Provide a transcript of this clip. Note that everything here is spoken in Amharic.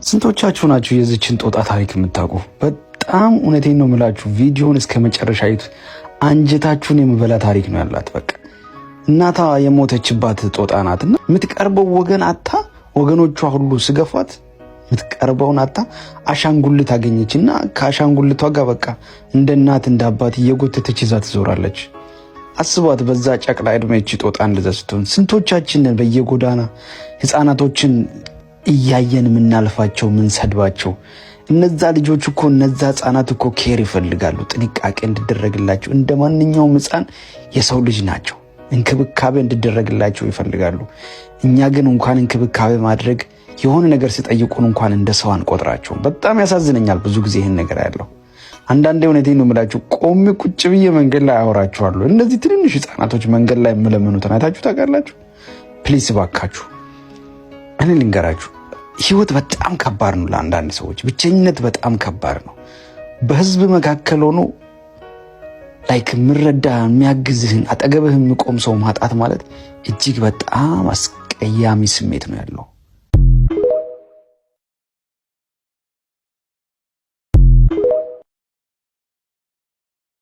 ስንቶቻችሁ ናችሁ የዚችን ጦጣ ታሪክ የምታውቁ? በጣም እውነቴን ነው የምላችሁ፣ ቪዲዮን እስከ መጨረሻ እዩት። አንጀታችሁን የምበላ ታሪክ ነው ያላት። በቃ እናቷ የሞተችባት ጦጣ ናትና የምትቀርበው ወገን አታ፣ ወገኖቿ ሁሉ ስገፏት የምትቀርበውን አታ አሻንጉልት አገኘች እና ከአሻንጉልቷ ጋር በቃ እንደ እናት እንደ አባት እየጎተተች ይዛ ትዞራለች። አስቧት፣ በዛ ጨቅላ ዕድሜ ይቺ ጦጣ እንደዛ ስትሆን፣ ስንቶቻችንን በየጎዳና ህፃናቶችን እያየን የምናልፋቸው፣ ምንሰድባቸው? እነዛ ልጆች እኮ፣ እነዛ ህፃናት እኮ care ይፈልጋሉ፣ ጥንቃቄ እንዲደረግላቸው። እንደ ማንኛውም ህፃን የሰው ልጅ ናቸው፣ እንክብካቤ እንዲደረግላቸው ይፈልጋሉ። እኛ ግን እንኳን እንክብካቤ ማድረግ የሆነ ነገር ሲጠይቁን እንኳን እንደ ሰው አንቆጥራቸውም። በጣም ያሳዝነኛል ብዙ ጊዜ ይህን ነገር ያለው። አንዳንዴ እውነቴን ነው የምላችሁ፣ ቆሜ ቁጭ ብዬ መንገድ ላይ አወራችኋለሁ። እነዚህ ትንንሽ ህፃናቶች መንገድ ላይ የምለምኑትን አይታችሁ ታውቃላችሁ? Please እባካችሁ፣ እኔ ልንገራችሁ፣ ህይወት በጣም ከባድ ነው ለአንዳንድ ሰዎች። ብቸኝነት በጣም ከባድ ነው። በህዝብ መካከል ሆኖ like የሚረዳ፣ የሚያግዝህን፣ አጠገብህ የሚቆም ሰው ማጣት ማለት እጅግ በጣም አስቀያሚ ስሜት ነው ያለው።